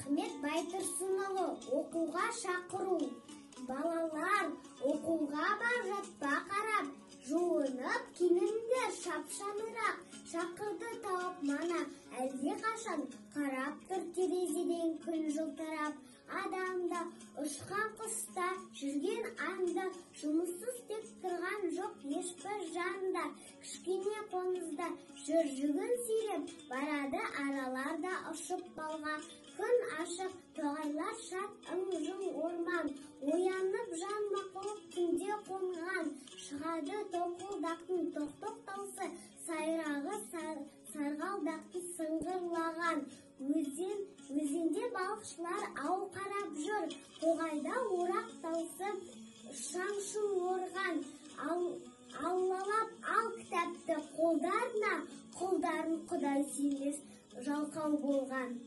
Ахмет Байтұрсынұлы, «Оқуға шақыру». Балалар, оқуға бар, жатпа қарап, жуынып киініңдер шап-шаңырақ. Шақырды тауып мана әлдеқашан, қарап тұр терезеден күн жылтырап. Адам да, ұшқан құс та, жүрген аң да, жұмыссыз тек тұрған жоқ ешбір жан да. Кішкене қоңызда жүр жүгін сүйреп, барады аралар да ұшып балға. Күн ашық, тоғайлар шат, ың-жың орман, оянып жан мақұлық түнде қонған. Шығады тоқылдақтың тоқ-тоқ даусы, сайрағы сарғалдақтың сыңғырлаған. Өзен, өзенде балықшылар ау қарап жүр, тоғайда орақ даусы шаң-шұң орған. Аллалап ал кітапты қолдарына, құлдарын құдай сүймес жалқау болған.